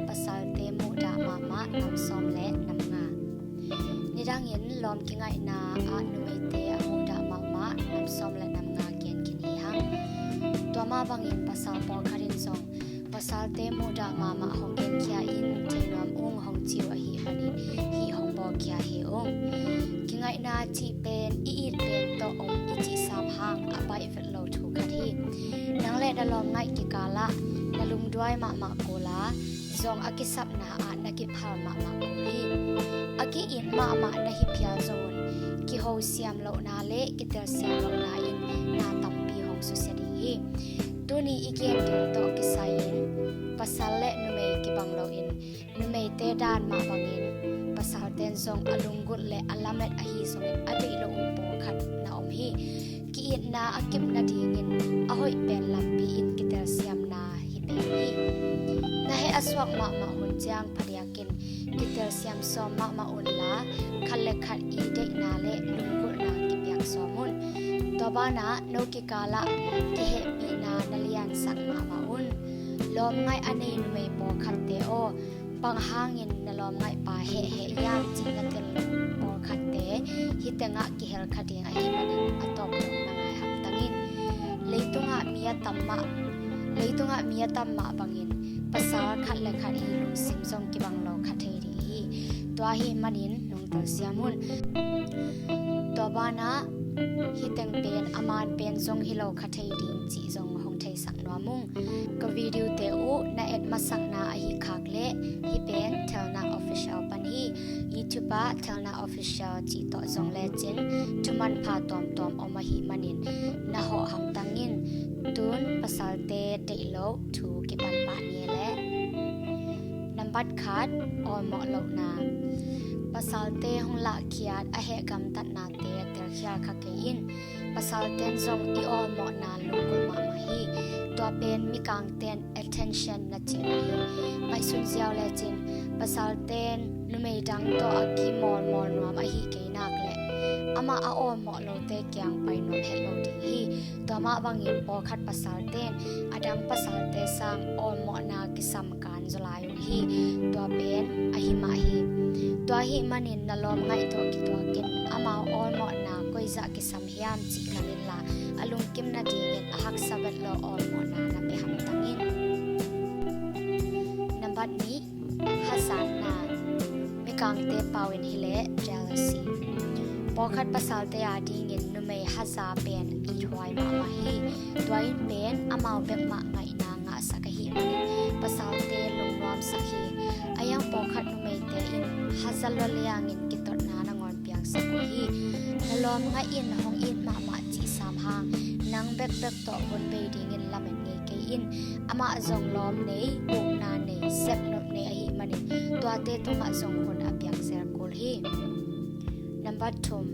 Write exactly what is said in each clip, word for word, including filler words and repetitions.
Pasalte muhdah mahmah nam sawm le nam nga. Nidangin lawm kingaihna ah numeite a muhdah mahmah nam sawm le nam nga gen khin hi hang. Tua mah bangin pasal pawlkhat in zong pasalte muhdah mahmah hong genkhia in thei nuam ung hong ci uh ahih manin hih hong bawlkhia hi ung. Kingaihna cih pen i it pen tawh om i cih sam hang a baih vet lo thu khat hi. Nang le na lawmngaih kikal ah na lungduai mahmah kul a zong a kisapna ah na kiphal mahmah kul hi. A ki-it mahmah na hi phial zong un, kiho siam lohna le kitel siam lohna in na tampi hong susia ding hi. Tuni i gen ding tawh kisai-in pasal le numei kibang loin numeite dan mah bangin pasalten zong a lunggulh le a lamet ahi zongin a deih lo uh pawlkhat na om hi. Ki-itna a kip nadingin a hoih pen lampi in kitel siamna hi pen hi. Na heh a suak mahmah hun ciang phadiakin kitel siam sawm mahmah unla, khat le khat i deihna le lunggulhna kipiak sawm un. Tua banah no kikal ah kihehpihna na liansak mahmah un. Lawmngaih a nei numei pawlkhatte aw, bang hangin na lawmngaihpa hehheh hiam cih na tel lo pawlkhatte hih tengah kihel kha ding ahih manin a tawptawp na ngai hamtang in. Leitungah mi a tam mah, leitungah mi a tam mah bangin pasal khat le khat i lungsim zong kibang lo kha thei ding hi. Tua ahih manin nungtel siam un. Tua banah hih teng pen a man pen zong hi lo kha thei ding cih zong hong theisak nuam ung. Ka videote uh na et masakna ahi khak leh hih pen Thelna Official pan hi. YouTube ah Thelna Official cih tawh zong lecin thumanpha tuamtuam om ahih manin na hawh hamtang in. Tun pasalte deih lo thu kipan pah ni leh. Nambat khat, awlmawh lohna. Pasalte hong lahkhiat a heh gamtatnate telkhial kha kei in. Pasalten zong i awlmawhna lunggulh mahmah hi. Tua pen mikangten attention na cih hi. Ngaihsun ziau lecin pasalten numei dang tawh a kimawlmawl nuam ahi kei nak leh amah a awlmawh lote kiang pai nuam het lo ding hi. Tua mah bangin pawlkhat pasalten a dang pasalte sang awlmawhna kisam kan zaw lai uh hi. Tua pen ahi mah hi. Tua ahih manin na lawmngaih tawh kituakin amau awlmawhna koi zah kisam hiam cih kam inla, a lungkim nadingin a haksa vet lo awlmawhna na pia hamtang in. Nambat nih, hazatna. Mikangte pau in hileh jealousy. Pawlkhat pasalte adingin numei haza pen ithuai mahmah hi. Tua in pen amau bek mah ngaihna ngahsak ahih manin pasalte lungnuamsak hi. A hiang pawlkhat numeite in haza lua liangin kitotna nangawn piangsak uh hi. Na lawmngaih in hong it mahmah cih sam hang nang bekbek tawh hun bei dingin lamen ngei kei in. Amah zong lawm nei, ukna nei, sepnop nei ahih manin tuate tungah zong hun a piak zel kul hi. Nambat thum,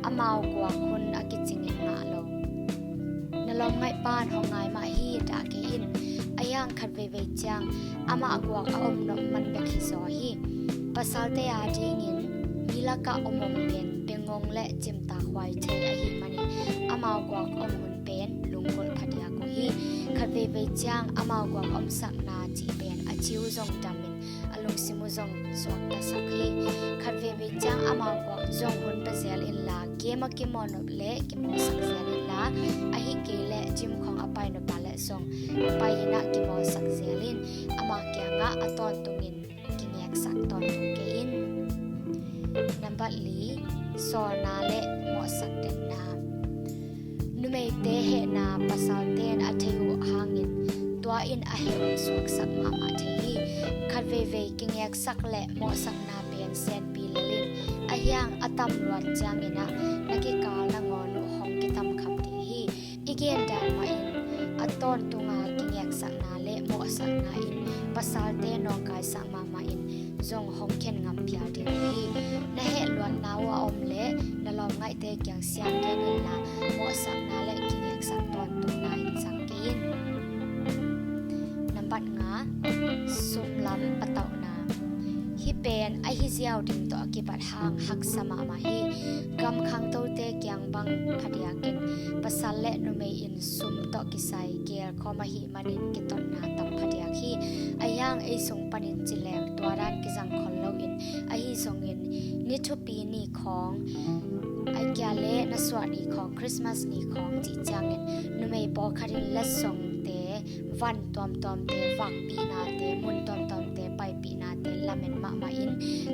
amau guak hun a kicingin ngah lo. Na lawmngaih pan hong ngai mah hi, dah kei in. A hiang khat veivei ciang amah guak a om nop man bek hi zaw hi. Pasalte adingin mi lakah om om pen bengngong le cimtak huai thei ahih manin amau guak om hun pen lunggulh phadiak uh hi. Khat veivei ciang amau guak omsakna cih pen a ci uh zong damin a lungsim uh zong suaktasak hi. Khat veivei ciang amau guak zong hun pia zel inla, game a kimawl nop leh kimawlsak zel inla, ahih kei leh gym khawng a pai nop a leh zong pai in ah kimawlsak zel in. Ama kiangah a tawntungin kingeksak tawntung kei in. Nambat li, sawlna le mawhsak detna. Numeite hehna pasalte'n a thei uh hangin tua in a heh uh suaksak mahmah thei hi. Khat veivei kingeksak le mawhsakna pen senpi lel in, a hiang a tam luat ciangin ah na kikal nangawn uh hong kitamkham ding hi. I gen dan mah in a tawntunga kingeksakna le mawhsakna in pasalte nawngkaisak mahmah in zong hong khen ngam phial ding uh hi. Na heh luatna uh a om leh na lawmngaihte kiang siam gen inla, mawhsakna le kingeksak tawntungna in zang kei in. Nambat nga, sumlam patauhna. Hih pen ahi ziau ding tawh a kibat hang haksa mahmah hi. Gam khangtote kiang bang phadiakin pasal le numei in sum tawh kisai gelkhawm ahih manin kitotna tam phadiak hi. A hiang Ei sung panin ci leng tua dan kizang khol loin, ahi zongin ni thupi ni khawng, a kia le na suah ni khawng, Christmas ni khawng cih ciangin numei pawlkhat in letsongte, van tuamtuamte, vakpihnate, mun tuamtuamte, paipihnate lamen mahmah in,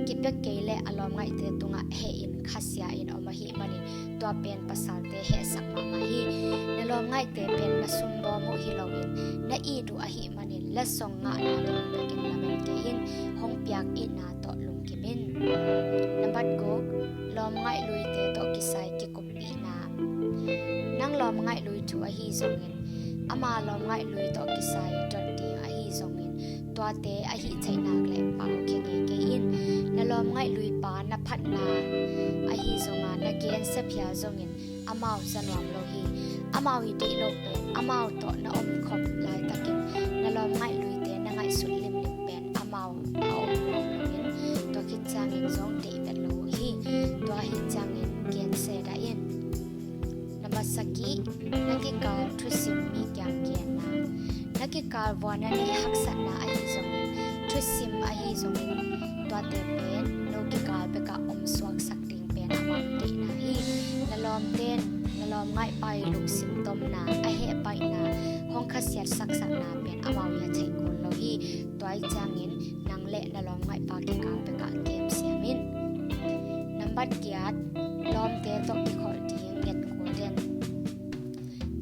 kipia kei le a lawmngaihte tungah heh in khasia in om ahih manin, tua pen pasalte hehsak mahmah hi. Na lawmngaihte pen na sumbawm uh hi loin, na it uh ahih manin letsong ngahna ding bekin lamen kei in, hong piak itna tawh lungkim in. Nambat guk, lawmngaih luite tawh kisai kikuppihna. Nang lawmngaih lui thu ahi zongin, ama lawmngaih lui tawh kisai dot ding ahi zongin, tuate ahih theih nak le pau khia ngei kei in. Na lawmngaih lui pa na phatna ahi zonga na gensia phial zongin, amau za nuam lo hi. Amau i deih loh pen amau tawh na om khop laitakin, na lawmngaih luite na ngaihsut limlim pen amau a om nuam loin, tua khit ciangin zong deih vet lo uh hi. Tua ahih ciangin gensia dah in. Nambat sagih, na kikal thusim mi kiang genna. Na kikal vua na neih haksatna ahi zongin, thusim ahi zongin, tuate pen no kikal bekah om suaksak ding pen amau deihna hi. Na lawmten na lawmngaihpa i lungsim tomna, a heh paihna, hong khasiat saksakna pen amau i a theih kul lo hi. Tua ahih ciangin nang le na lawmngaihpa kikal bekah kem siam in. Nambat giat, lawmte tawh kikholh ding nget kul den.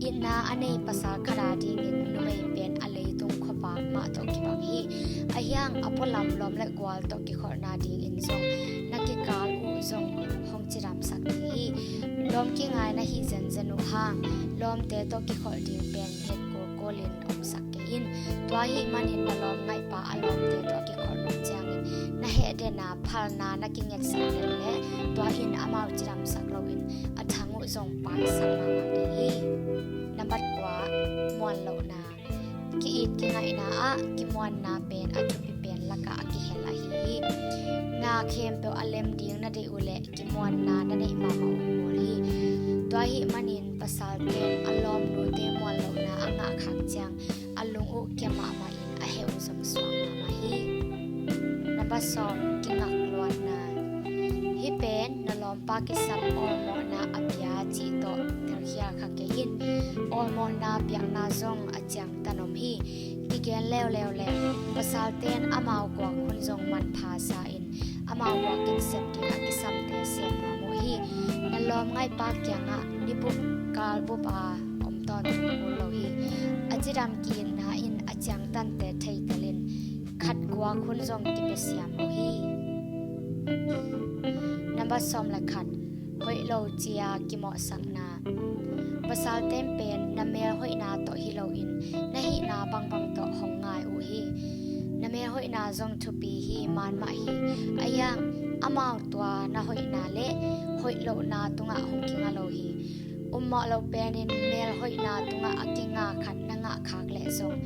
Itna a nei pasal khat a dingin numei pen a leitung khuavak mah tawh kibang hi. Ahi hang a pualam lawm le gual tawh kikholhna dingin zong na kikal uh zong hong cidamsak ding hi. Lawm kingai na hih zenzen uh hang, lawmte tawh kikholh ding pen nget kulkulin omsak kei in. Tua ahih manin na lawmngaihpa a lawmte tawh kikholh nop ciangin na heh den a, phalna na kingetsak den le, tua in amau cidamsak loin a thang uh zong paisak mahmah ding hi. Nambat kua, muan lohna. Ki-it kingaihna ah kimuanna pen a thupi pen lakah a kihel ahi hi. Na khempeuh a lem ding na deih uh leh kimuanna na neih mahmah uh kul hi. Tua ahih manin pasalte'n a lawmnute muan lohna a ngahkhak ciang a lung uh kia mahmah in a heh uh zong suak mahmah hi. Nambat sawm, kingakluatna. Hih pen na lawmpa kisam awlmawhna a pia cih tawh telkhial kha kei in. Awlmawhna piakna zong a ciangtan om hi. Kigen leuleu leh pasalte'n amau guak hun zong manpha sa in, amau guak in sep ding a kisamte sem nuam uh hi. Na lawmngaihpa kiangah nibup kalbup a om tawntung kul lo hi. A cidam ki-itna in a ciangtante theitel in, khat guak hun zong kipia siam uh hi. Nambat sawm le khat, hoih lo ci-a kimawhsakna. Pasalte'n pen na melhoihna tawh hi loin na hihna bangbang tawh hong ngai uh hi. Na melhoihna zong thupi hi, man mah hi. Ahi hang amau tua na hoihna le hoih lohna tungah hong kinga lo hi. Ummawh lo penin melhoihna tungah a kinga khat na ngahkhak leh zong,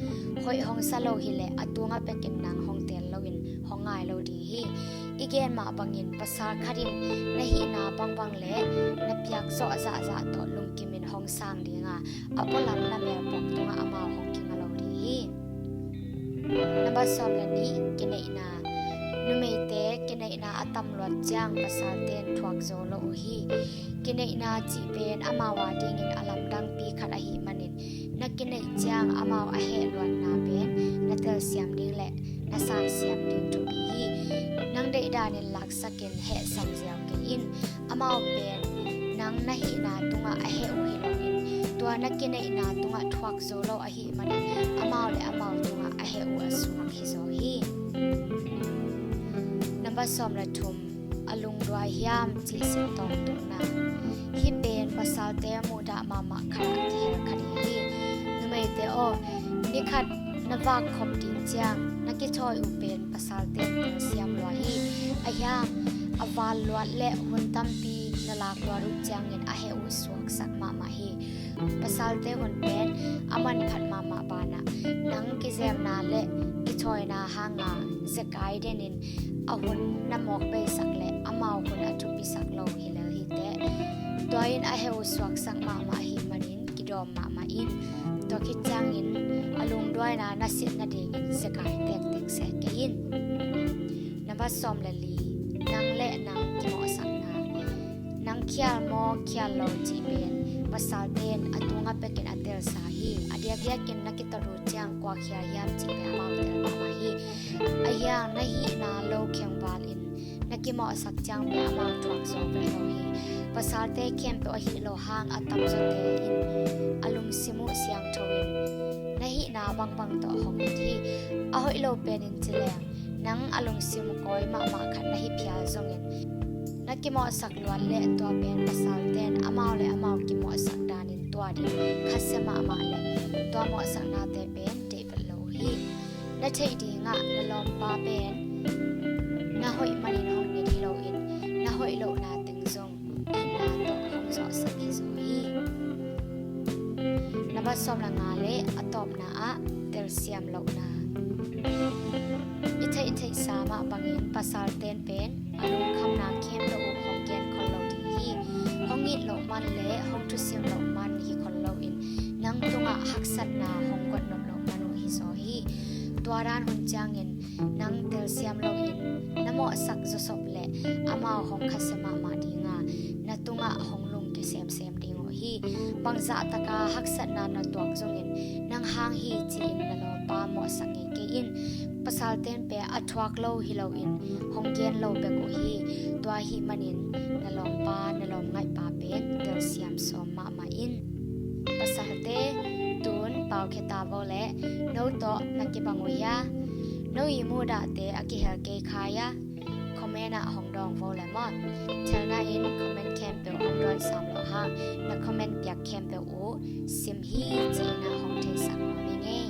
hoih hong sa lo hileh a tungah pekin nang hong teel loin hong ngai lo ding hi. I gen mah bangin pasal khat in na hihna bangbang le na piak zawh zahzah tawh lungkimin hong sang ding a, a pualam na melpuak tungah amau hong kinga lo ding hi. Nambat sawm le nih, kineihna. Numeite kineihna a tamluat ciang pasalte'n thuak zo lo uh hi. Kineihna cih pen amau a dingin a lamdangpi khat ahih manin, na kineih ciang amau a heh luatna pen na telsiam ding le na sansiam ding thupi hi. Nang deih danin laksakin hehsam ziau kei in. Amau pen nang na hihna tungah a heh uh hi loin, tua na kineihna tungah thuak zo lo ahih manin amau le amau tungah a heh uh a suak hi zaw hi. Nambat sawm le thum, a lungduai hiam cih sin tawntungna. Hih pen pasalte muhdah mahmah khat a kihel kha ding hi. Numeite aw, ni khat na vak khop ding ciang na kithawi uh pen pasalte'n telsiam lua hi. Ahi hang a val luat le hun tampi na lak luat uh ciangin a heh uh suaksak mahmah hi. Pasalte hun pen a manphat mahmah banah, nang kizemna le kithawina hanga zekai denin a hun na mawk beisak le amau hun a thupisak lo hi lel hi teh. Tua in a heh uh suaksak mahmah ahih manin kidawm mahmah in. Tua khit ciangin a lungduaina na sit nadingin zekai tektek se kei in. Nambat sawm le li, nang le nang kimawhsakna. Nang khial maw, khial lo cih pen pasalte in a tungah pekin a telsa hi. A diakdiakin na kitat uh ciang kua khial hiam cih pen amau tel mahmah hi. Ahi hang na hihna lo khengval in na kimawhsak ciang pen amau thuak zo vet lo hi. Pasalte khempeuh ahih loh hang a tamzawte in a lungsim uh siangtho in na hihna bangbang tawh hong it hi. A hoih lo pen in ci leng nang a lungsim kawi mahmah khat na hi phial zongin na kimawhsak luat le tua pen pasalte in amau le amau kimawhsak danin tua ding khasia mahmah le tua mawhsaknate pen deih vet lo uh hi. Na theih dingah na lawmpa pen na hoih manin hong it hi loin na hoih lohna teng zong itna tawh hong zawhsak hi zaw hi. Nambat sawm le nga le a tawpna ah telsiam lohna. I theihtheihsa mah bangin pasalten pen a lungkhamna khempeuh uh hong gen khol lo ding hi. Hong it loh man le hong thusim loh man hi khol loin nang tungah haksatna hong guan nop loh man uh hi zaw hi. Tua dan hun ciangin nang telsiam loin na mawhsak zawsop le amau hong khasia mahmah dinga na tungah hong lungkia semsem ding uh hi. Bangzah taka haksatna na tuak zongin nang hang hi ci-in na lawmpa mawhsak ngei kei in. Pasalten pen a thuak lo hi loin hong gen lo bek uh hi. Tua ahih manin na lawmpa na lawmngaihpa pen telsiam sawm mahmah in. Pasalte, tun pau kheta vo le no tawh na kibang uh hia? No i mudahte a kihel kei kha hia? Comment ah hong dawng vo le maw. Thelna in comment khempeuh hong dawn sam loh hang na comment piak khempeuh uh sim hi ci-in ah hong theisak nuam ing ei.